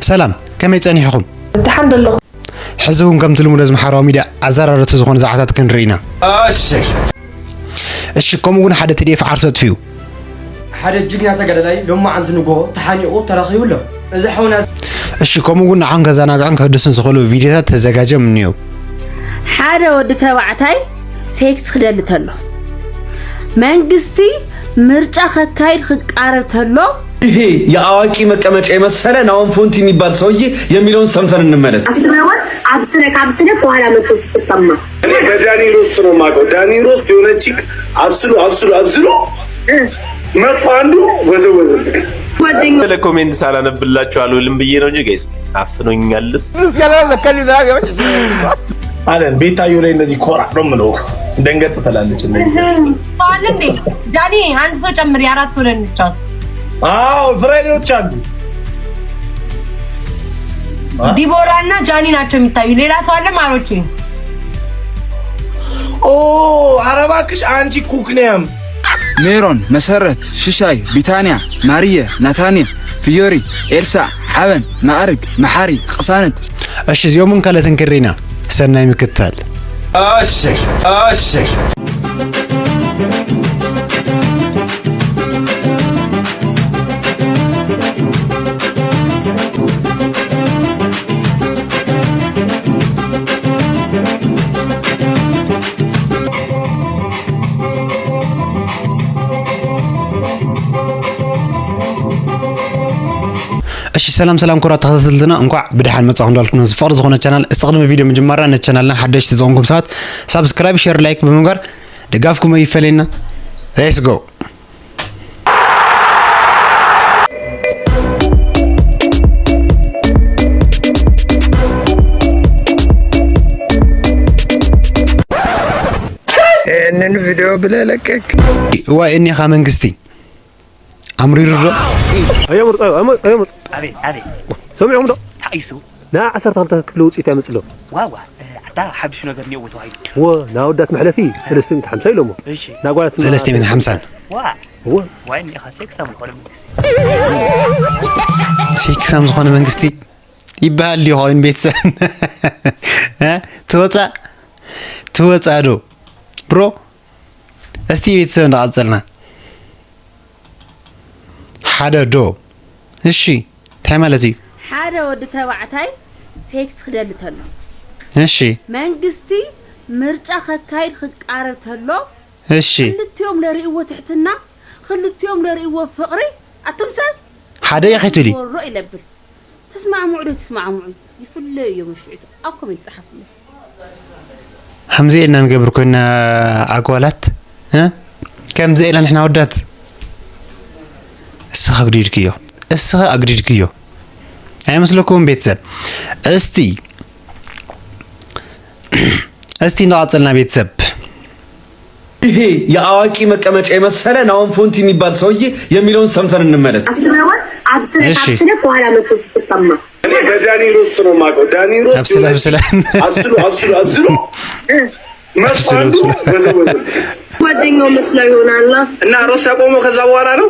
ሰላም፣ ከመይ ጸኒሕኹም? ደሓን ደለኹ። ሕዚ እውን ከምቲ ልሙድ እዚ ማሕበራዊ ሚድያ ኣዘራረብቲ ዝኾኑ ዛዕባታት ክንርኢ ኢና። እሺ። እሺ፣ ከምኡ እውን ሓደ ቲ ዲ ኤፍ ዓርሱ ኣጥፊኡ። ሓደ ጅግና ተጋዳላይ ሎማዓንቲ ንግሆ ተሓኒቑ ተረኺቡ ኣሎ። እዚ ሓውና እሺ፣ ከምኡ እውን ንዓኹም ከዘናግዑን ከህድሱን ዝኽእሉ ቪድዮታት ተዘጋጅዮም እኒአው። ሓደ ወዲ ተባዕታይ ሴክስ ክደሊ ተሎ፣ መንግስቲ ምርጫ ከካይድ ክቃረብ ተሎ፣ ይሄ የአዋቂ መቀመጫ የመሰለ ናሆም ፎንቲ የሚባል ሰውዬ የሚለውን ሰምተን እንመለስ። አስበዋል። አብስለ ካብስለ በኋላ መጥቶ ስትጠማ እኔ በዳኒ ሮስት ነው የማውቀው። ዳኒ ሮስት የሆነ ቺክ አብስሎ አብስሎ አብስሎ መጥቶ አንዱ ወዘወዘ። ጓደኛ ለኮሜንት ሳላነብላችሁ አልውልም ብዬ ነው እንጂ ጋይስ አፍኖኛልስ። አለን ቤታዩ ላይ እንደዚህ ኮራ ነው የምለው። ደንገጥ ትላለች እንደዚህ። አለ እንዴ? ዳኒ፣ አንድ ሰው ጨምር፣ የአራት ሆነን እንጫወት። አዎ፣ ፍራይዴዎች አሉ። ዲቦራ እና ጃኒ ናቸው የሚታዩ። ሌላ ሰው አለ ማሮቼ? ኦ፣ ኧረ እባክሽ አንቺ ኩክንያም። ሜሮን፣ መሰረት፣ ሽሻይ፣ ቢታንያ፣ ማርየ፣ ናታንየ፣ ፍዮሪ፣ ኤልሳ፣ ሓበን፣ ማዕርግ፣ መሓሪ፣ ቅሳነት። እሺ፣ እዚኦምን ካልኦትን ክሪና ሰናይ ምክትታል። እሺ፣ እሺ። እሺ፣ ሰላም ሰላም፣ ክቡራት ተኸታተልትና፣ እንኳዕ ብደሓን መጻኹም እንዳልኩ፣ ነዚ ፍቕሪ ዝኾነ ቻናል፣ እስቲ ቅድሚ ቪድዮ ምጅማርና፣ ነቲ ቻናልና ሓደሽቲ ዝኾንኩም ሰባት ሳብስክራይብ፣ ሼር፣ ላይክ ብምግባር ድጋፍኩም ኣይፈለየና። Let's go። ይህንን ቪድዮ ብለህ ለቀቅ። እዋይ እኒኻ መንግስቲ ኣምሪሩ ዶ? ኣየምርፅ፣ ኣየምርፅ፣ ኣየምርፅ። ኣቤት፣ ኣቤት። ሰሚዕኹም ዶ? ተሓኢሱ። ናይ ዓሰርተ ክልተ ክፍሊ ውፅኢት ኣየምፅእ ኣሎ። ዋዋ፣ እ፣ ኣታ ሓድሽ ነገር እኒኦ ተባሂሉ። ወ፣ ናይ ኣወዳት መሕለፊ ሰለስተ ሚእቲ ሓምሳ ኢሎሞ። እሺ። ናይ ኣጓላት ሰለስተ ሚእቲ ሓምሳ። ዋ። እወ። ዋይ፣ እኒኻ ሴክሳም ዝኾነ መንግስቲ። ሴክሳም ዝኾነ መንግስቲ ይበሃል ድዩ ኸውን ቤተሰብ? እ? ትወፃእ? ትወፃእ ዶ? ብሮ፣ እስቲ ቤተሰብ እንዳቐጸልና። ሓደ ዶ? እሺ፣ እንታይ ማለት እዩ? ሓደ ወዲ ተባዕታይ ሴክስ ክደሊ ተሎ፣ እሺ። መንግስቲ ምርጫ ከካይድ ክቃረብ ተሎ፣ እሺ። ክልቲኦም ለርእይዎ ትሕትና፣ ክልቲኦም ለርእይዎ ፍቕሪ፣ ኣቱም ሰብ ሓደ ኢኺ ትብሊ? ወሮ ይለብል። ተስማዕምዑ ዶ ተስማዕምዑ? ይፍለዩ እዮም ሽዑ ኣብ ኮሜንት ጸሓፉለይ። ከምዚ ኢልና ንገብር ኮይና ኣጓላት፣ እ? ከምዚ ኢልና ንሕና ወዳት። እስኸ ኣግዲድክዮ፣ እስኸ ኣግዲድክዮ። ኣይመስለኩም ቤተሰብ? እስቲ፣ እስቲ እንዳቐጸልና ቤተሰብ። ይሄ የአዋቂ መቀመጫ የመሰለ ናሆም ፎንቲ የሚባል ሰውዬ የሚለውን ሰምተን እንመለስ። አስበዋል። አብስለ እሺ። አብስለ በኋላ መጥቶ ስትጠማ። እኔ በዳኒ ሮስት ነው የማውቀው። ዳኒ ሮስት አብስለ፣ የሆነ አብስለ። አብስሎ፣ አብስሎ፣ አብስሎ። መጥቶ አብስሎ፣ አንዱ አብስሎ። ወዘወዘ። ጓደኛው መስለው ይሆናላ። እና ሮስት ያቆመው ከዛ በኋላ ነው።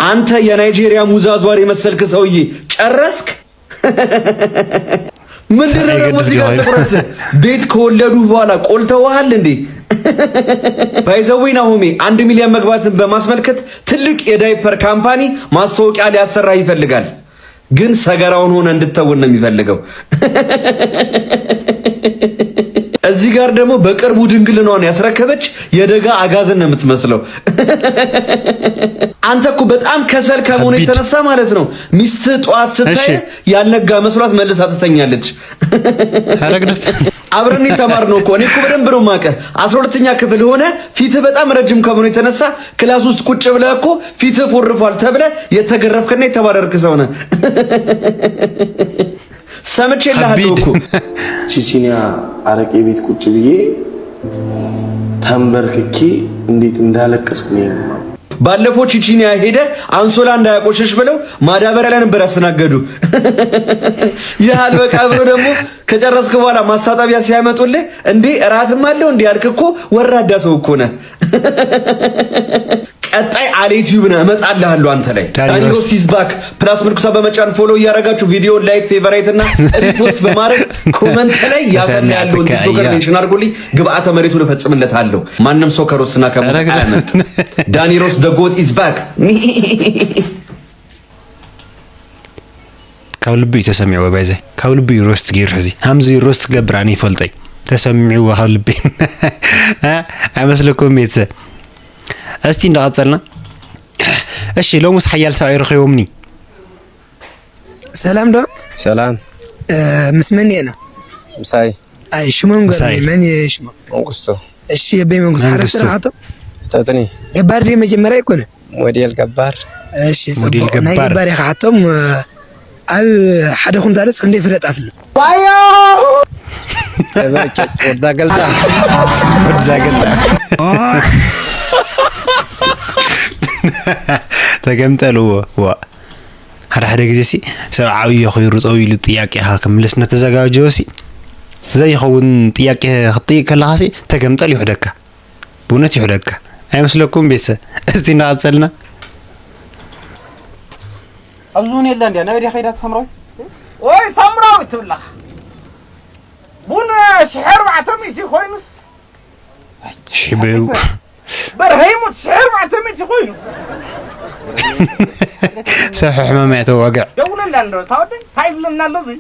አንተ የናይጄሪያ ሙዝ አዟሪ የመሰልክ ሰውዬ ጨረስክ? ምንድን ነው ደግሞ እዚህ ጋር ትኩረት? ቤት ከወለዱ በኋላ ቆልተውሃል እንዴ? By the way ናሆሜ፣ አንድ ሚሊዮን መግባትን በማስመልከት ትልቅ የዳይፐር ካምፓኒ ማስታወቂያ ሊያሰራ ይፈልጋል። ግን ሰገራውን ሆነ እንድትተውን ነው የሚፈልገው። እዚህ ጋር ደግሞ በቅርቡ ድንግልናዋን ያስረከበች የደጋ አጋዘን ነው የምትመስለው። አንተ እኮ በጣም ከሰል ከመሆኑ ከቢድ። የተነሳ ማለት ነው፣ ሚስትህ ጠዋት ስታይ እሺ። ያልነጋ መስሏት መልሳ ትተኛለች። ኧረ ግደፍ። አብረን የተማርነው እኮ፣ እኔ እኮ በደንብ ነው የማውቅህ። አስራ ሁለተኛ ክፍል ሆነ ፊትህ በጣም ረጅም ከመሆኑ የተነሳ ክላስ ውስጥ ቁጭ ብለህ እኮ ፊትህ ፎርፏል ተብለህ የተገረፍክና የተባረርክ ሰው ነህ። ሰምቼልሃለሁ ሀቢድ። እኮ። ቺቺኒያ አረቄ ቤት ቁጭ ብዬ ተንበርክኬ እንዴት እንዳለቀስኩ ነው የማውቀው። ባለፈው ቺቺኒያ ሄደ አንሶላ እንዳያቆሸሽ ብለው ማዳበሪያ ላይ ነበር ያስተናገዱ። ይህ አልበቃ ብሎ ደግሞ ከጨረስክ በኋላ ማስታጠቢያ ሲያመጡልህ እንዴ እራትም አለው እንዴ ያልክ እኮ ወራዳ ሰው እኮ ነህ። ቀጣይ አሌ ቲዩብ ነህ፣ እመጣልሃለሁ አንተ ላይ። ዳኒ ዳኒ ሮስት። ሮስት is back። ፕላስ ምልክቷ በመጫን ፎሎ እያረጋችሁ ቪዲዮን ላይክ፣ ፌቨራይት እና ሪፖስት በማድረግ ኮመንት ላይ ያፈላ ያለውን ተሰናትከ ቲክቶከር አያ። ሜንሽን አድርጎልኝ ግብአተ መሬቱን እፈጽምለታለሁ። ማንም ሰው ከሮስትና ከሞት ኧረ ግዳ። አያመልጥ። ዳኒ ሮስት the goat is back። ካብ ልቢ እዩ ተሰሚዕዎ። ባይዘ ካብ ልቢ እዩ ሮስት ገይሩ። ሕዚ ሃምዚ ሮስት ክገብር ኣነ ይፈልጦ እዩ። ተሰሚዕዎ ካብ ልቢ። እ? ኣይመስለኩም ቤተሰብ? እስቲ እንዳቐጸልና። እሺ፣ ሎሙስ ሓያል ሰብኣይ ረኺቦምኒ። ሰላም ዶ? ሰላም። እ፣ ምስ መን እየ ነው? ምሳይ። ኣይ፣ ሽሞም ገርኒ፣ ምሳይ። መን እየ ሽሞም? መንግስቱ። እሺ፣ የበይ መንግስቱ? ሓረስተ መንግስቱ። ረኻቶም? ተጥኒ። ገባር ድዩ መጀመርያ ኣይኮነ? ሞዴል ገባር። እሺ፣ ሞዴል ጽቡቕ። ናይ ገባር። ገባር ኢኻ ሓቶም፣ እ፣ ኣብ ሓደ ኩንታልስ ክንደይ ፍረ ጣፍ ኣሎ? ዋዮ! ተበርጨጭ ወዳ ገልጣ። ወዳ ገልጣ። ተገምጠልዎ። ዋ። ሓደ ሓደ ግዜ ሲ ሰብ ዓብዪ ኾይሩ ጠው ኢሉ ጥያቄኻ ክምልስ እናተዘጋጀወ ሲ ዘይኸውን ጥያቄ ክትጥይቅ ከለኻ ሲ ተገምጠል ይውሕደካ። ብእውነት ይውሕደካ። ኣይመስለኩም ቤተሰብ? እስቲ እናቐጸልና። ኣብዚ እውን የላ እንድያ። ናበይ ድያ ከይዳ ሳምራዊት? ወይ ሳምራዊት ትብላኻ። ቡን ሽሕ ኣርባዕተ ሚእቲ ኮይኑስ ሽበው። በርሀ ይሙት ሽሕ ኣርባዕተ ሚእቲ ኮይኑ። ሰፊሕ ሕማም እያ ተዋግዕ። ደውለላ እንዶ፣ ታወደይ፣ እንታይ ይብለና ኣሎ እዚ?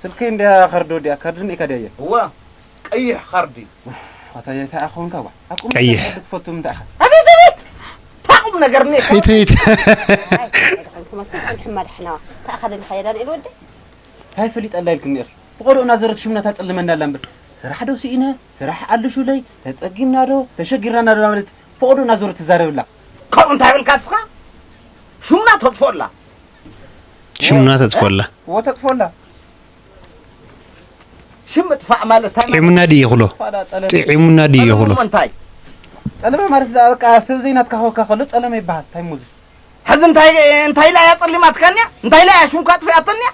ስልከይ እንድያ ካርድ ወዲኣ፣ ካርድ እኒኤካ ድያ? እወ፣ ቀይሕ ካርድ እዩ። ኡፍ፣ ኣታ እንታይ ኣኾንካ ዋ? ኣብ ቁም ቀይሕ። ነገር ትፈቱ ምንታይ ኢኻ? ኣቤት፣ ኣቤት! እንታይ ቁም ነገር እኒኤካ? ፊት፣ ፊት። ኣይ፣ ኣይደኸምኩ፣ መጥቶ ጽንሕ ማድሕናዋ። እንታይ ኢኻ ደሊኻ፣ የዳንኤል ወደይ? እንታይ ፈሊጠላ ኢልክኒ ነይርኪ? ፍቖዶ እናዞረት ሽምና ታጸልመና ኣላ እምበር። ስራሕ ዶ ስኢነ? ስራሕ ኣልሹለይ? ተጸጊምና ዶ? ተሸጊርና ዶ? እናበለት ፍቖዶ እናዞረት ትዛረብላ። ከምኡ እንታይ በልካ ንስኻ? ሽምና ተጥፎላ። ሽምና ተጥፎላ። እዎ ተጥፎላ። ሽም ምጥፋእ ማለት እንታይ ማለት? ጥዒሙና ድዩ ይኽሎ? ጥፋእ ዳ ጸለመ። ጥዒሙና ድዩ ይኽሎ? ጸለመ እንታይ? ጸለመ ማለት ዳ በቃ ሰብ ዘይናትካ ክወካ ከሎ ጸለመ ይበሃል። እንታይ ሙዚ? ሕዚ እንታይ፣ እንታይ ኢላ እያ ጸሊማትካንያ? እንታይ ኢላ እያ ሽምካ ኣጥፊኣተንያ?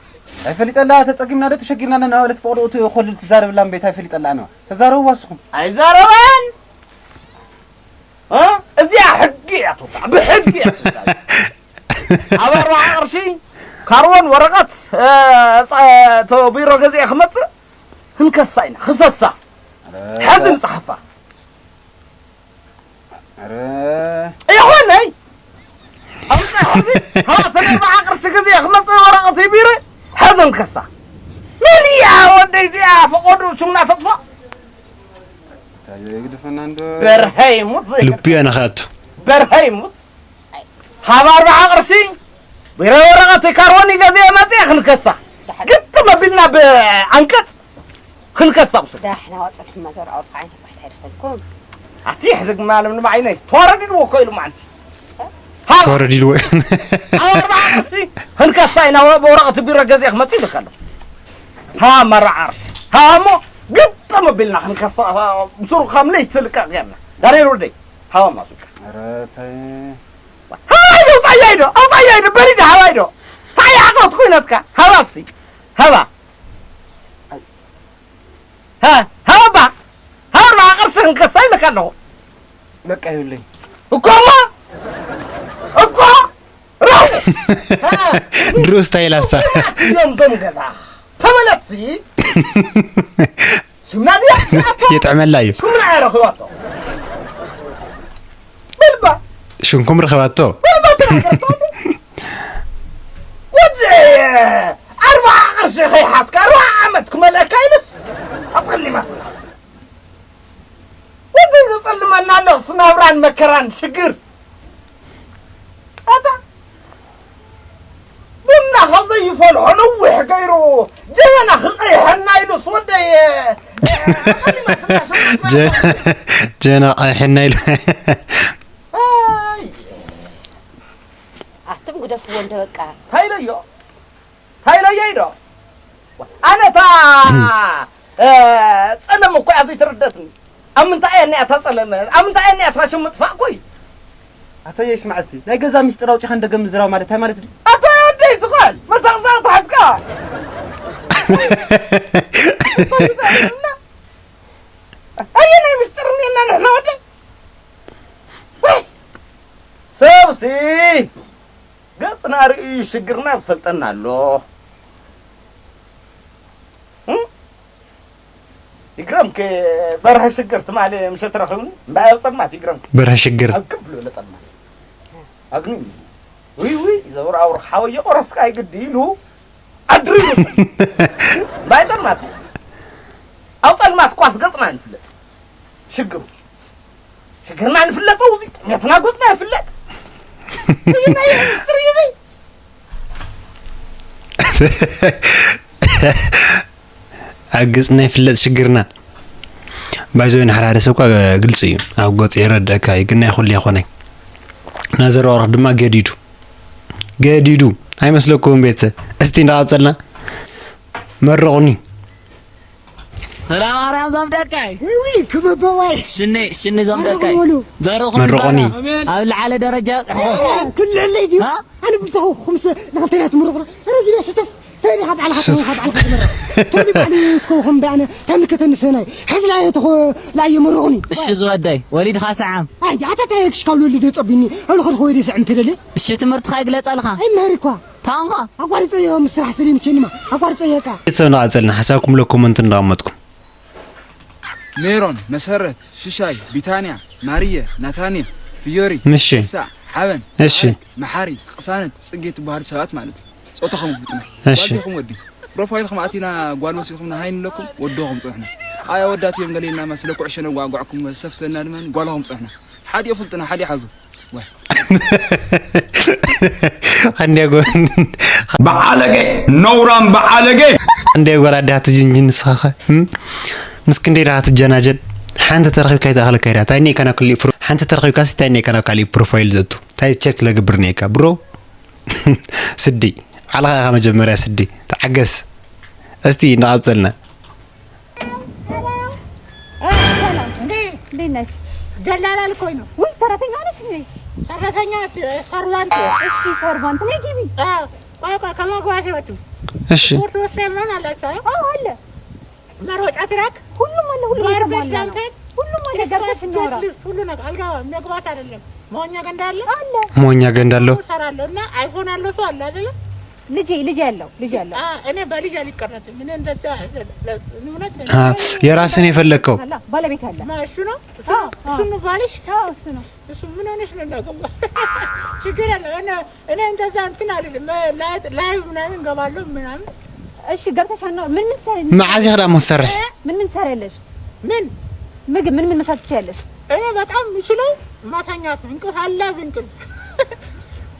ኣይፈሊጠላ፣ ተጸጊምና ዶ ተሸጊርና ዶ እናበለት ፍቕድኡ ትኾልል ትዛረብላ እምበይ፣ እንታይ ፈሊጠላ ኣነዋ? ተዛረብዋ እስኹም። ኣይዛረባን። እ? እዚኣ ሕጊ እያ ትውቃዕ፣ ብሕጊ እያ ትውቃዕ። ኣብ ኣርባዓ ቅርሺ ካርቦን ወረቐት፣ እ፣ ጸ-፣ እቶ ቢሮ ገዚአ ክመጽእ ክንከሳ ኢና፣ ክሰሳ። ኧረ። ሕዚ ንጽሓፋ። ኧረ። ኣይኾነይ። ኣምጻ ሕዚ፣ ሃብተ ኣርባዓ ቅርሺ ግዜ ክመጽእ ወረቐት ቢረ፣ ሕዚ ንከሳ። መን እያ ወደይ እዚኣ ፈቐዱ ሽምና ተጥፋእ? ታዲያ ይግድፈና እንዶ። በርሀ ይሙት ዘይግድፈና። ልቡ እያ ንኽኣቱ። በርሀ ይሙት። ሃብ ኣርባዓ ቅርሺ፣ ቢረ ወረቐት ካርቦን ይገዝእ መጽእ ክንከሳ። ግጥም ኣቢልና ብኣንቀጽ ክንከሳ ብስም። ዳሕና ወጽልሕማ ዘርኣው ብዓይኒ ባሕታ ይድኸልኩም። ኣቲ ሕዝግ ማለም ንባዕይነይ ተዋረድ ኢልዎ እኮ ኢሉ ማዓንቲ። ሃ? ተዋረድ ኢልዎ። ኣብ ኣርባዓ ቅርሺ ክንከሳ ኢና፣ ወ-፣ ብወረቐት ቢሮ ገዚአ ክመጽእ ኢልካ ኣሎ። ሃ፣ ኣርባዓ ቅርሺ። ሃ፣ እሞ ግጥም ኣቢልና ክንከሳ፣ ብስሩ ከም ለይቲ ልቀቕ ጌርና። ዳንኤል ወደይ፣ ሃዋ ማሱካ። ኧረ ታይ። ሃዋይ ዶ፣ ኣውጻያይ ዶ፣ ኣውጻያይ ዶ፣ በሪድ ሃዋይ ዶ። ታይ ዓቕበት ኮይነትካ፣ ሃባ እስቲ፣ ሃባ። ሃ፣ ሃባ፣ ሃባ ቅርሲ ክንከሳ ኢለካ ኣለኹ። በቃ ይብለኝ። እኮ እሞ፣ እኮ፣ ረው። ሃ፣ ድሮ ስታይል ኣሳ። እዮም ቶም ገዛ። ተመለስሲ። ሽምና ድያ? የጥዕመላ እዩ። ሽምና እያ ረኺባቶ። በልባ። ሽንኩም ረኸባቶ። በልባ ተናገርቶ። ወዲ ኣርባዓ ቅርሺ ከይሓዝካ ኣርባዓ ዓመት ክመልአካ ኢሉስ ኣጸሊማትና። ወዲ ዘጸልመና ኣሎ ስናብራን መከራን ሽግር። ኣታ ቡና ካብ ዘይፈልሖ ነዊሕ ገይሩ ጀበና ክቐይሐና ኢሉስ ወደይ፣ እ፣ ጀ-፣ ጀበና ቀይሐና ኢሉ። ኣይ። ኣቱም ግደፍዎ እንደ በቃ። እንታይ ኢለዮ? እንታይ ኢለዮ ኢዶ? ኣነ እታ፣ እ፣ ጸለመ እኮ እያ ዘይተረደትኒ። ኣብ ምንታይ እያ እኒኣ እታ ጸለመ? ኣብ ምንታይ እያ እኒኣ እታ ሽም ምጥፋእ እኮ እዩ። ኣታ የስማዕ እስቲ፣ ናይ ገዛ ሚስጥር ኣውጺኻ ንደገ ምዝራብ ማለት እንታይ ማለት ድዩ? ኣታ ኣደይ ዝኸል መሳቕሳቕ ተሓዝካ። ኣየናይ ሚስጥር እኒኤና ንሕና ወደይ? ሰብሲ ገጽና ርእዩ ሽግርና ዝፈልጠና ኣሎ። እም? ይግረምክ፣ በርሀ ሽግር ትማሊ ምሸት ረኺቡኒ። እምበኣር ኣብ ጸልማት ይግረምክ። በርሀ ሽግር። ኣብ ክብ ዝበለ ጸልማት። ኣግኒ፣ ውይ፣ ውይ፣ ዘውር ኣውር ሓወየ ቆረስካ ኣይግዲ ኢሉ ኣድሪ። እምበኣር ጸልማት። ኣብ ጸልማት ኳስ ገጽና ንፍለጥ። ሽግሩ። ሽግርና ንፍለጦ፣ እዚ ጥሜትና ገጽና ይፍለጥ። እዚ ናይ ሚስጥር እዩ እዚ። ኣብ ገጽና ይፍለጥ ሽግርና። ባይዘወይ ንሓደ ሓደ ሰብ እኳ ግልጺ እዩ። ኣብ ገጹ ይረድአካ እዩ፣ ግን ናይ ኩሉ ኣይኮነን። ነዘር ወረኽ ድማ ገዲዱ። ገዲዱ። ኣይመስለኩምን ቤተሰብ? እስቲ እንዳቐጸልና መርቑኒ። ሰላም ማርያም ዞም ደቀይ። ውይ፣ ውይ፣ ክበበዋይ። ሽኒ፣ ሽኒ ዞም ደቀይ። በሉ። ዘርኹም መርቑኒ። ይባላል። ኣብ ላዕለ ደረጃ ጽሕፎ። ክልለይ ድዩ? አ? ኣነ ብልተኸው ኹምሰ ንኽልተና ትምርቑ። ኧረ ዚና ሱተፍ። ተዲ ካብ ዓልኻ ሱተፍ። ካብ ዓልኻ ትምርቕ። ተዲ ባዕሉ ትከው ኹም ባነ። ተምልከተኒ ሰናይ። ሕዝላ እየ ተኸ-፣ ላየ መርቑኒ። እሺ ዝወደይ፣ ወሊድኻ ሰዓም? ኣይ፣ ኣታ ታይ ክሽካው ልወልድ ጸቢኒ። ኣሉ ኸድኹ ወይደ ስዕም ትደሊ? እሺ ትምህርትኻ ይግለጸልኻ። ኣይ፣ ምህር እኳ። ታንኻ? ኣቋሪጸዮ ምስ ስራሕ ሰሊም ቸኒማ። ኣቋሪጸዮ እካ። ቤተሰብ እንዳቐጸልና ሓሳብኩም ለ ኮመንት እንዳቐመጥኩም። ሜሮን፣ መሰረት፣ ሽሻይ፣ ቢታንያ፣ ማርየ፣ ናታንኤል፣ ፍዮሪ፣ ምሺ። ኤልሳ፣ ሓበን፣ እሺ። ሰዓድ፣ መሓሪ፣ ቅሳነት፣ ጽጌ ትበሃሉ ሰባት ማለት እዩ። ጾታኹም ፍልጡና። እሺ። ጓል ዲኹም ወዲ? ፕሮፋይልኩም ኣቲና ጓል መሲልኩም ንሃይን ኣለኩም፣ ወዶኹም ጽሑና። ኣይ ኣወዳት እዮም ገሌና፣ ስለ ኩዕሾ ነጓዕጓዕኩም ሰፍተና ድማ ጓልኹም ጽሑና። ሓዲኡ ፍልጡና፣ ሓዲኡ ሓዙ። ወይ። ኣንድያ ጎ-፣ በዓለገ፣ ነውራም በዓለገ። ኣንድያ ጎራዴ ሃትጅንጅን ንስኻኸ? እም? ምስ ክንደይ ደኣ ትጀናጀን? ሓንቲ ተረኺብካ ይተኣኽለካ ኢዳ። ታይ እኒኤካ ናብ ክልእ ፕሮ-፣ ሓንቲ ተረኺብካ ሲ ታይ እኒኤካ ናብ ካሊእ ፕሮፋይል ዘእቱ? ታይ ቸክ ለግብር እኒኤካ፣ ብሮ? ስዲ። ባዕልኻ ኢኻ መጀመርያ ስዲ። ተዓገስ። እስቲ እናቐጸልና። ሰላም። እንዴ? እንዴት ነሽ? ደላላ ልኮኝ ነው። ውይ፣ ሰራተኛ ነሽ እንዴ? ሰራተኛ፣ ሰርቫንት። እሺ፣ ሰርቫንት ነይ ግቢ። አዎ። ቆይ፣ ቆይ፣ ከመግባቴ በፊት እሺ። ስፖርት መስሪያ ምናምን አላችሁ? አዎ፣ አለ። መሮጫ ትራክ? ሁሉም አለ፣ ሁሉም ባርቤል የተሟላ ነው። ጃምፔን? ሁሉም አለ። ገብተሽ ስፖርት እናውራ። ዴድሊፍት፣ ሁሉ ነገር። አልጋ መግባት አይደለም። መዋኛ ገንዳ አለ? አለ። መዋኛ ገንዳ አለው። እሰራለሁ እና አይፎን ያለው ሰው አለ አይደለ? ልጄ፣ ልጅ ያለው፣ ልጅ ያለው። አ፣ እኔ በልጅ አልቀረጽም። እኔ እንደዛ፣ እውነት አ፣ የራስን የፈለግከው? አላ፣ ባለቤት አለ። ማ እሱ ነው? እሱ አዎ፣ ነው? እሱ አዎ። ነው ባልሽ? አዎ፣ እሱ ነው። እሱ ምን ሆነሽ ነው እንዳገባ? ችግር የለም። እኔ፣ እኔ እንደዛ እንትን አልልም። ላይቭ፣ ላይቭ ምናምን እገባለሁ ምናምን። እሺ፣ ገብተሽ አና-፣ ምን፣ ምን ትሰሪ-? መዓዝ ኢኻ ደሞ ትሰርሕ? ምን፣ ምን ትሰሪያለሽ? ምን? ምግብ ምን፣ ምን መስራት ትችያለሽ? እኔ በጣም የምችለው መተኛት ነው። እንቅልፍ አለ፣ እንቅልፍ።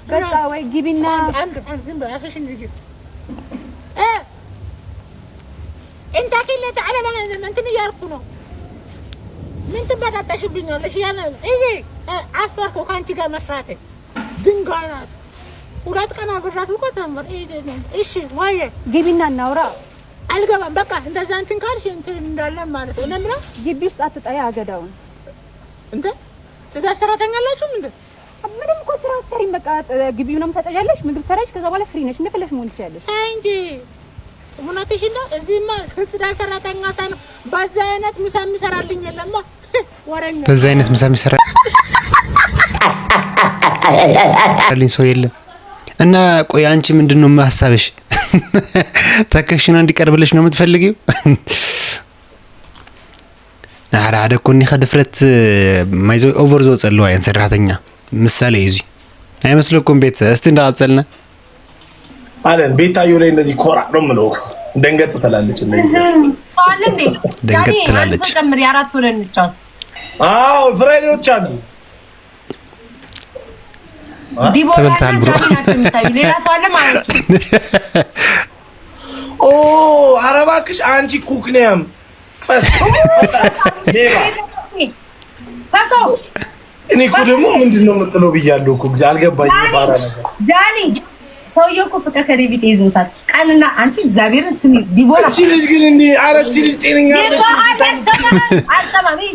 በቃ ወይ ግቢና አንድ፣ አንድ፣ አንድ ዝም በይ፣ አፍሽን ዝጊ። እ፣ እንታኪለ ተዓለመ እንትን እያልኩ ነው። ምን ትበጣጠሽብኛለሽ እያለ ነው። ይሄ፣ እ፣ አፈርኩ ከአንቺ ጋር መስራቴ። ድንጋይ ናት። ሁለት ቀን አብሬያት እኮ ተንበር። ይሄ ነው። እሺ፣ ወየ። ግቢና እናውራ። አልገባም። በቃ እንደዛ እንትን ካልሽ እንትን እንዳለን ማለት ነው። እኔ የምለው ግቢ ውስጥ አትጣይ አገዳውን። እንትን ትዳር ሰራተኛ አላችሁም እንዴ? ምንም እኮ ስራ አትሰሪም። በቃ ጥ-፣ ግቢ ምናምን ታጸጃለሽ፣ ምግብ ትሰሪያለሽ፣ ከዛ በኋላ ፍሪ ነሽ፣ እንደፈለግሽ መሆን ትችያለሽ። ተይ እንጂ። እውነትሽን ነው። እዚህማ ጽዳት ሰራተኛ ሳይኖር በዛ አይነት ምሳ የሚሰራልኝ የለማ። ወረኛ። በዛ አይነት ምሳ የሚሰራ ልኝ ሰው የለም። እና ቆይ አንቺ ምንድን ነው ሀሳብሽ? ተከሽኖ እንዲቀርብልሽ ነው የምትፈልጊው? ንሓደ ሓደ እኮ እኒኸ ድፍረት ማይ ዘ-፣ ኦቨር ዝወፀ ኣለዋ እየን ሰራሕተኛ። ምሳሌ እዩ እዚ። ኣይመስለኩም ቤት? እስቲ እንዳቐፀልና። አለን። ቤታዩ ላይ እንደዚህ ኮራ ነው የምለው እኮ። ደንገጥ ትላለች እንደዚህ። አለ እንዴ? ደንገጥ ዳኒ፣ አንድ ትላለች። ሰው ጨምሪ፣ አራት ሆነን እንጫወት። አዎ፣ ፍራይዴዎች አሉ። ዲቦራ ተበልተሃል እና ብሮ። ዳኒ ናቸው የሚታዩ። ሌላ ሰው አለ ማለት ነው? ኦ፣ ኧረ እባክሽ አንቺ ኩክንያም ፈስ-፣ ሌባ። ፈሶ። እኔ እኮ ደግሞ ምንድን ነው የምትለው ብያለሁ እኮ፣ እግዚአ-፣ አልገባኝም። ፋራ ነገር። ዳኒ፣ ሰውየው እኮ ፍቅር ከኔ ቢጤ ይዞታል። ቀንና አንቺ እግዚአብሔርን ስሚ፣ ዲቦራ። እቺ ልጅ ግን እንዴ፣ ኧረ እቺ ልጅ ጤነኛ ዲቦራ፣ አይደለችም። አልሰማም፣ አልሰማም። ይሄ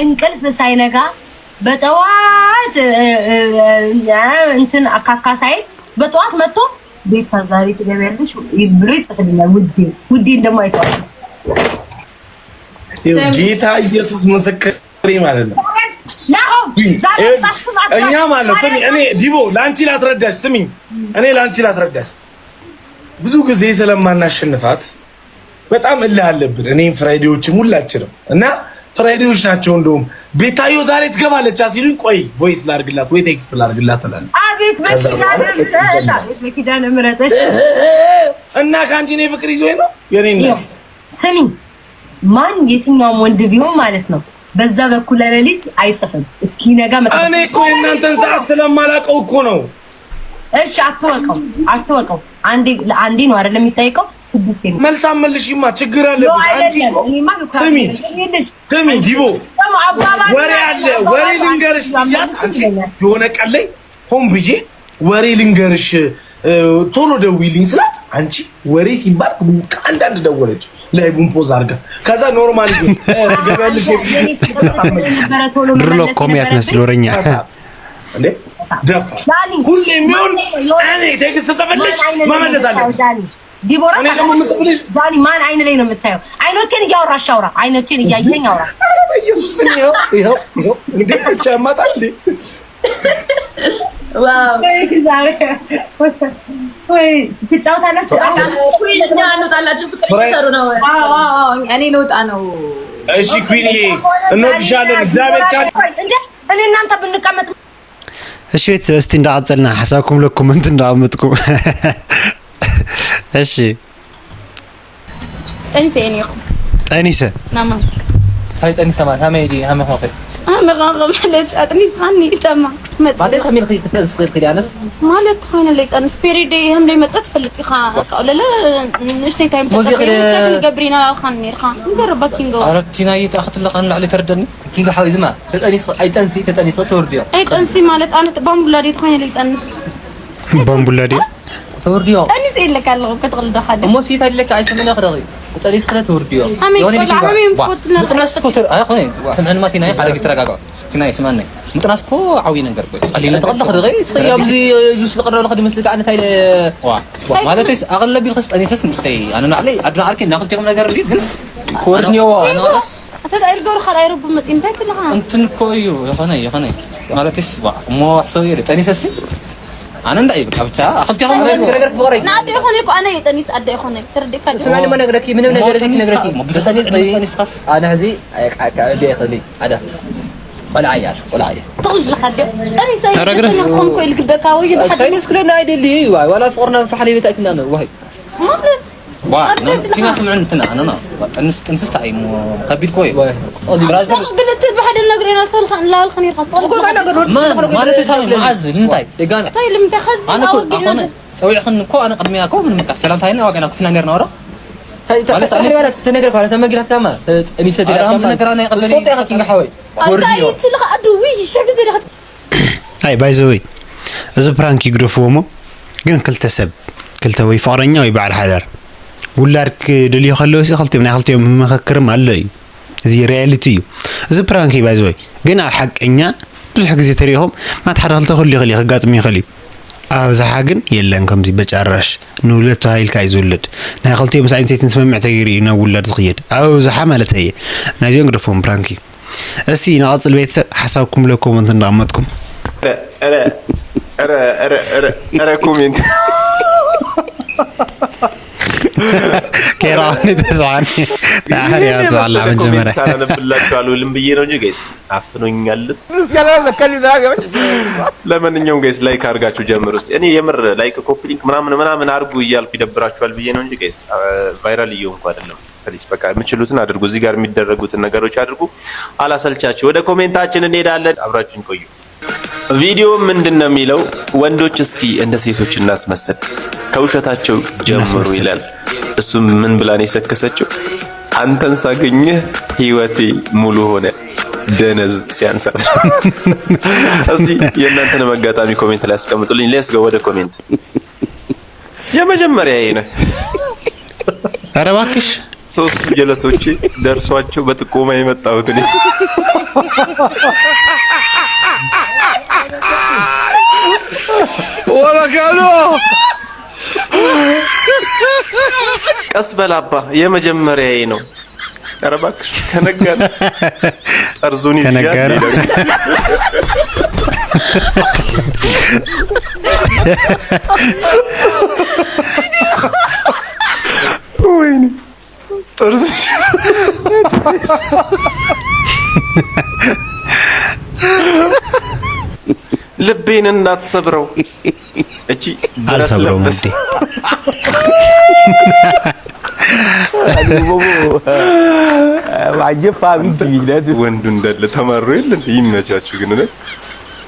እንቅልፍ ሳይነጋ በጠዋት እ፣ እ፣ እ፣ እንትን አካካሳይ በጠዋት መጥቶ ቤታ ዛሬ ትገቢያለሽ ብሎ ይጽፍልኛል። ውዴ ውዴ እንደማይተዋል ይኸው ጌታ ኢየሱስ ምስክሬ ማለት ነው። እኛ ማለት ነው። ስሚ፣ እኔ ዲቦ ለአንቺ ላስረዳሽ፣ ስሚኝ፣ እኔ ለአንቺ ላስረዳሽ። ብዙ ጊዜ ስለማናሸንፋት በጣም እልህ አለብን፣ እኔም ፍራይዴዎችም ሁላችንም። እና ፍራይዴዎች ናቸው እንደውም፣ ቤታዮ ዛሬ ትገባለች ሲሉኝ፣ ቆይ ቮይስ ላርግላት ወይ ቴክስት ላርግላት እላለሁ። አቤት በኪዳነ ምሕረት፣ አቤት በኪዳነ ምሕረት። እና ከአንቺ እኔ ፍቅር ይዞኝ ነው የኔ እናት። ስሚ፣ ማን የትኛውም ወንድ ቢሆን ማለት ነው በዛ በኩለ ሌሊት አይጽፍም። እስኪ ነጋ መጣ። እኔ እኮ የእናንተን ሰዓት ስለማላውቀው እኮ ነው። እሺ፣ አትወቀው፣ አትወቀው። አንዴ አንዴ ነው አይደለም የሚጠይቀው? ስድስቴ ነው። መልስ አትመልሺማ፣ ችግር አለብሽ አንቺ። ስሚ፣ ስሚ ዲቦ፣ ወሬ አለ፣ ወሬ ልንገርሽ ብያት አንቺ የሆነ ቀን ላይ ሆን ብዬ ወሬ ልንገርሽ፣ እ፣ ቶሎ ደውይልኝ ስላት፣ አንቺ ወሬ ሲባል ከአንዳንድ ደወለች። ላይቡን ፖዝ አድርጋ፣ ከዛ ኖርማል ትገቢያለሽ። ድሮ ኮሚያት መስል ወረኛ። እንዴ ደፋ። ሁሌ የሚሆን እኔ ቴክስት ተፈለች መመለስ አለ። ዲቦራ፣ ዳኒ፣ ማን አይን ላይ ነው የምታየው? አይኖቼን እያወራሽ አውራ። አይኖቼን እያየኝ አውራ። ኧረ በኢየሱስ ስም ይኸው፣ ይኸው፣ ይኸው። እንዴ ብቻ ያማጣል እንዴ? ትጫወታላችሁ? እኔ ልወጣ ነው። እሺ ኩንዬ፣ እንወድሻለን። እግዚአብሔር ካል እንዴ እኔ እናንተ ብንቀመጥ። እሺ ቤተሰብ፣ እስቲ እንዳቀጸልና ሓሳብኩም ለኮመንት እንዳቀመጥኩም። እሺ ጠኒሰ እየ ነይሩ። ጠኒሰ ናማ ሳይ ጠኒሰ ማለት ሃመይ ዲ ሃመ ሆኸ ኣመራቕ ማለት ኣጥኒስኻኒ ተማ መጽ ማለት ከሚል ኺ ክትጠንስ ኺ ዲያነስ ማለት ትኾይነ ለይ ጠንስ ፔሪድ ይህም ለይ መጸት ፈልጥ ኢኻ። በቃ ለለ ንእሽተይ ታይም ተጸበይ ቸክ ንገብር ኢና ላልኻን ነርኻ ንገረባ ኪንጎ ኣረቲና ይጣኽትለኻን ላዕሊ ተርደኒ ኪንጎ ሓዊዝማ ተጠኒስ ኣይጠንሲ ተጠኒስ ተወርድዮ ኣይ ጠንሲ ማለት ኣነ ባምቡላ ዲ ትኾይነ ለይ ጠንስ ባምቡላ ዲ ተወርድዮ ጠኒስ የለካ ኣለኹ ክትቕልደኻ ዲ እሞ ሲታ ለካ ኣይሰምነ ክደኺ ተጠኒስ ክለ ተወርድዮ ኣመይ ቆልዓ ኣመይ ምትፈትልና ምጥናስ ኮተር ኣይ ኾነ ስምዕን ማቲና ሓደ ጊዜ ተረጋጋ ስቲና ይስማኒ ምጥናስ ኮ ዓዊ ነገር ኮ ቀሊል ነገር ተቐልተ ክደኺ ስኸ ኣብዚ ጁስ ዝቐረበ ለኸ ድመስልካ ኣነ ታይለ ዋ ማለትስ ኣቐለቢ ኸስ ጠኒሰስ ንስተይ ኣነ ናዕለይ ኣድና ዓርኪ እና ክልቲኹም ነገር እንዲ ግንስ ክወርድኒዮ ኣነስ ኣተ ዳይል ገሩ ካልኣይ ረቡ መጺ እንታይ ትልኻ እንትን እኮ እዩ የኾነ የኾነ ማለትስ ዋ እሞ ሕሰብ ይሪ ጠኒሰስ ኣነ እንዳ ይብቃ ብቻ ክልቲኹም ነገር ነገር ክፈረይ ንኣደ ይኾነ እኮ ኣነ የጠኒስ ኣደ ይኾነ ተረዲካ ስማኒ ሞ ነግረኪ ምንም ነገር ነግረኪ ብዙ ጠኒስካስ ኣነ ሕዚ ኣቃቃ ቢያ ይኽሊ ኣዳ ቆልዓ እያ ቆልዓ እያ ትቕልኻ ዲዮ ጠኒሰ ተረግረ ክትኾን እኮ ኢልግበካ ወይ ብሓደ ጠኒስ ክለና ኣይደሊ ዋላ ፍቕርና ፋሕሪ ቤት ኣይትና ነው ዋይ ማለት ዋ ቲና ስምዕን እንትና ኣነና ጥንስ ጥንስስ ታይ ሞ ከቢድ ኮይ ብራዘር ግልት ብሓደ ነገር ኢና ፈልካ ላልካ ነርካ ማለት ሳይ መዓዝ እንታይ ደጋና እንታይ ልምታ ከዚ ኣነ እኮ ኣኾነ ጸዊዕኽን እኮ ኣነ ቅድሚያ እኮ ምንም እካ ሰላምታ ይና ዋጋና ኩትና ነርና ወራ ተነገር ኳ ተመጊራት ካማ ጠኒሰ ኣረ ሃምቲ ነገር ኣነ ይቐበል ስፖርት ያኸ ኪንጋ ሓወይ ኣንታይ ትልኻ ኣዱ ውይ ሸግ ዘለ ኣይ ባይዘወይ እዚ ፕራንክ ይግደፍዎ እሞ ግን ክልተ ሰብ ክልተ ወይ ፍቕረኛ ወይ በዓል ሓዳር ውላድ ክደልዩ ከለዉ ሲ ክልቲኦም ናይ ክልቲኦም ምምኽክርም ኣሎ እዩ። እዚ ሪያሊቲ እዩ። እዚ ፕራንክ እዩ ባይዘወይ ግን ኣብ ሓቀኛ ብዙሕ ግዜ ተሪኢኹም ማት ሓደ ክልተ ክህሉ ይኽእል እዩ ከጋጥም ይኽእል እዩ። ኣብዝሓ ግን የለን ከምዚ በጫራሽ ንውለድ ተባሂልካ እዩ ዝውለድ ናይ ክልቲኦም ሰብኣይን ሰበይትን ስምምዕ ተገይሩ እዩ ናብ ውላድ ዝኽየድ ኣብዝሓ ማለት እየ። ናይዚኦም ግደፍዎም ፕራንክ እዩ። እስቲ ንቐጽል ቤተሰብ ሓሳብኩም ለ ኮመንት እንዳቐመጥኩም ረ ኮሜንት ኬራኒ ተስዋኒ ናህር ያጽዋላ መጀመሪያ ሳላነብላችሁ አልውልም ብዬ ነው እንጂ ጋይስ አፍኖኛልስ። ለማንኛውም ጋይስ ላይክ አድርጋችሁ ጀምሩ እስቲ። እኔ የምር ላይክ ኮፒ ሊንክ ምናምን ምናምን አድርጉ እያልኩ ይደብራችኋል ብዬ ነው እንጂ ጋይስ ቫይራል እየሆንኩ አይደለም። ፕሊስ በቃ የምችሉትን አድርጉ። እዚህ ጋር የሚደረጉትን ነገሮች አድርጉ። አላሰልቻችሁ። ወደ ኮሜንታችን እንሄዳለን። አብራችሁን ቆዩ። ቪዲዮ ምንድን ነው የሚለው? ወንዶች እስኪ እንደ ሴቶች እናስመስል፣ ከውሸታቸው ጀምሩ ይላል። እሱም ምን ብላ ነው የሰከሰችው? አንተን ሳገኝህ ህይወቴ ሙሉ ሆነ። ደነዝ ሲያንሳት። እስቲ የእናንተንም አጋጣሚ ኮሜንት ላይ አስቀምጡልኝ። ሌትስ ጎ ወደ ኮሜንት። የመጀመሪያዬ ነህ። ኧረ እባክሽ ሶስቱ ጀለሶቼ ደርሷቸው በጥቆማ የመጣሁት እኔ። ቀስ በል አባ፣ የመጀመሪያዬ ነው። ኧረ እባክሽ ከነጋ ጠርዙን ይዤ ከነጋ አልሄድም። ወይኔ ጥርስ ልቤን እንዳትሰብረው። እቺ ብረት አልሰብረውም ለበስ እንዴ። አጅፋ ቢቲ ይለት ወንዱ እንዳለ ተማሩ የለ እንዴ? ይመቻችሁ። ግን እውነት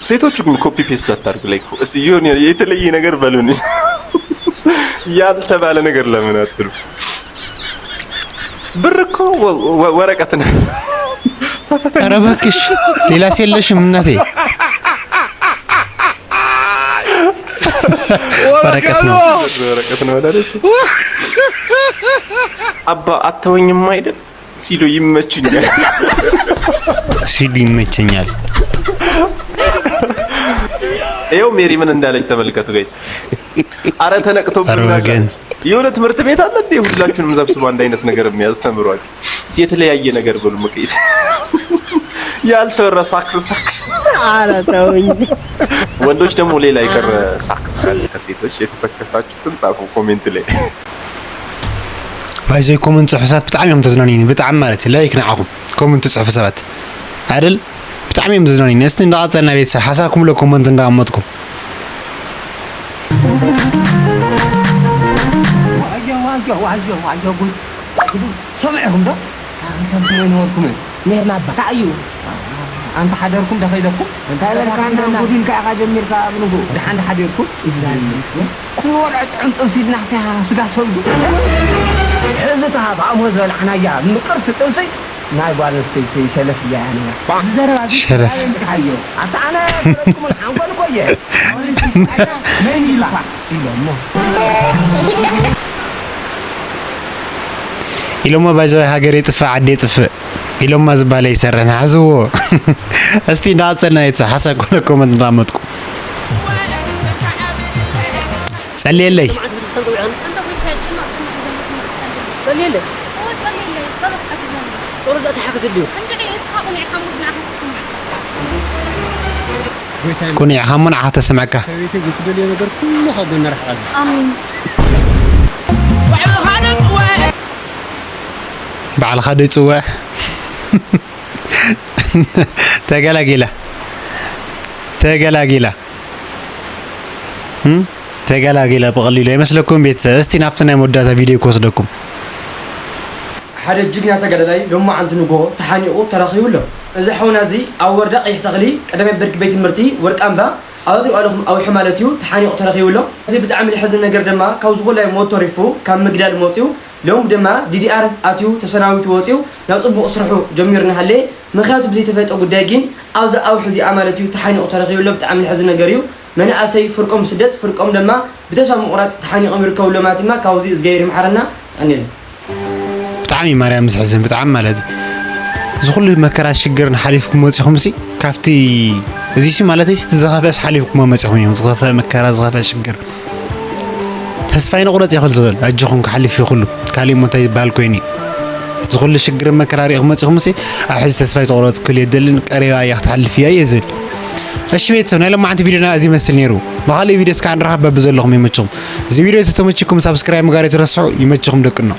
ሴቶቹ ግን ኮፒ ፔስት አታርጉ። ላይ እኮ እስ የሆነ የተለየ ነገር በሉን። ያልተባለ ነገር ለምን አትሉ? ብር እኮ ወ- ወ- ወረቀት ነው። ኧረ እባክሽ ሌላስ የለሽም እናቴ። ወረቀት ነው። ወረቀት ነው አላለች? አባ አተወኝም አይደል ሲሉ ይመቹኛል። ሲሉ ይመቸኛል። ይኸው ሜሪ ምን እንዳለች ተመልከቱ ጋይስ። አረ ተነቅቶብናል። አረ ወገን። የሆነ ትምህርት ቤት አለ እንዴ? ሁላችሁንም ሰብስቦ አንድ አይነት ነገር የሚያስተምሯችሁ። የተለያየ ነገር በሉ መቀየት። ያልተወራ ሳክስ ሳክስ። አረ ተውኝ። ወንዶች ደግሞ ሌላ የቀረ ሳክስ ካለ ከሴቶች የተሰከሳችሁትን ጻፉ ኮሜንት ላይ። ባይዘይ ኮመንት ጽሑፍ ሰባት ብጣዕሚ እዮም ተዝናንዩኒ። ብጣዕሚ ማለት እዩ። ላይክ ንዓኹም ኮመንት ጽሑፍ ሰባት አይደል? ብጣዕሚ እዮም ተዝናንዩኒ። እስቲ እንዳቐጸልና ቤተሰብ ሓሳብኩም ለ ኮመንት እንዳቐመጥኩም ዋዮ ዋዮ ዋዮ ዋዮ ጉድ ሰምዕኹም ዶ? ሰምዕኹም ኣይነበርኩምን? ነርና እባ እንታይ እዩ? ኣንተ ሓደርኩም ዶ ከይደኩም? እንታይ በልካና? ጉድ ኢልካ ኢኻ ጀሚርካ ኣብ ንግኡ። ደሓን ዶ ሓዲርኩም? እግዚኣብሔር ይመስገን። እቲ ወልዐ ጥዑም ጥብሲ ኢልና ስጋ ሰጉ። ሕዚ ተሃብ ኣሞ ዝበላዕናያ ምቅርቲ ጥብሲ ናይ ጓል ኣንስተይቲ ሸለፍ እያ እያ ነይራ። ዘረባ እዚ ሸለፍ። ኣየንካዮ። ኣታ ኣነ ፈረድኩምን ሓንጎል እኮ እየ። መን ኢላ? ኢሎሞ። ኢሎማ ባይዘዋይ ሃገር የጥፍእ ዓዲ የጥፍእ ኢሎማ ዝበሃል ይሰርሕ ንሓዝዎ። እስቲ እንዳቐጸልና ቤተሰብ ሓሳብ ኮነ ኮመንት እንዳመጥኩ ጸልየለይ። ጸልየለይ። ጸሎት ኣትሓግዘኒ። ጸሎት ኣትሓግዘኒ። ጸሎት ኣትሓግዘኒ። እንድዒ እስኻ ቁኑዕ ሓሙስ ንዓኻ ክስምዓካ። ቁኑዕ ሓሙን ዓኻ ተስምዐካ። ሰበይተይ ዝትደልዮ ነገር ኩሉ ካብ ጎና ርሕቃለሁ። ኣሜን። ባዕልኻ ዶ ይጽውዕ? ተገላጊላ ተገላጊላ እም? ተገላጊላ ብቐሊሉ ኣይመስለኩም ቤተሰብ? እስቲ ናብቲ ናይ መወዳእታ ቪድዮ ክወስደኩም። ሓደ ጅግና ተጋዳላይ ሎማዓንቲ ንግሆ ተሓኒቑ ተረኺቡ ኣሎ። እዚ ሓውና እዚ ኣብ ወረዳ ቀይሕ ተኽሊ ቀዳማይ ብርኪ ቤት ትምህርቲ ወርቃምባ ኣብ ትሪኦ ኣለኹም ኣውሒ ማለት እዩ ተሓኒቑ ተረኺቡ ኣሎ። እዚ ብጣዕሚ ዘሕዝን ነገር ድማ ካብ ዝኾላይ ሞት ተሪፉ ካብ ምግዳል መፂኡ ሎም ድማ ዲዲኣር ኣትዩ ተሰናቢቱ ወፂኡ ናብ ፅቡቕ ስርሑ ጀሚሩ እናሃለየ ምኽንያቱ ብዘይተፈለጠ ጉዳይ ግን ኣብዚ ኣውሒ እዚኣ ማለት እዩ ተሓኒቑ ተረኺቡ ኣሎ። ብጣዕሚ ዘሕዝን ነገር እዩ። መናእሰይ ፍርቆም ስደት ፍርቆም ድማ ብተስፋ ምቑራፅ ተሓኒቖም ይርከቡ ኣለዉ ማለት ድማ ካብዚ እግዚኣብሔር ይምሓረና። ቀኒልና። ብጣዕሚ እዩ ማርያም ዘሕዝን ብጣዕሚ ማለት እዩ። እዚ ኩሉ መከራ ሽግርን ሓሊፍኩም መፂኹም ሲ ካብቲ እዚ ሲ ማለት ሲ ዝኸፍአስ ሓሊፍኩም መፂኹም እዮም። ዝኸፍአ መከራ ዝኸፍአ ሽግር ተስፋ ይንቑረፅ ይኽእል ዝበል ኣጆኹም ክሓልፍ እዩ ኩሉ ካሊእ ሞ እንታይ ዝበሃል ኮይኑ እዩ። እዚ ኩሉ ሽግርን መከራ ሪኢኹም መፂኹም ሲ ኣብ ሕዚ ተስፋ ይትቑረፅ ክብል የደልን ቀሪባ እያ ክትሓልፍ እያ እየ ዝብል። እሺ ቤተሰብ ናይ ሎማዓንቲ ቪዲዮና እዚ ይመስል ነይሩ። ብኻሊእ ቪዲዮ እስካዕ ንራኸብ በብዘለኹም ይመችኹም። እዚ ቪዲዮ ተተመችኩም ሳብስክራይብ ምግባር ኣይትረስዑ። ይመችኹም ደቅኖ።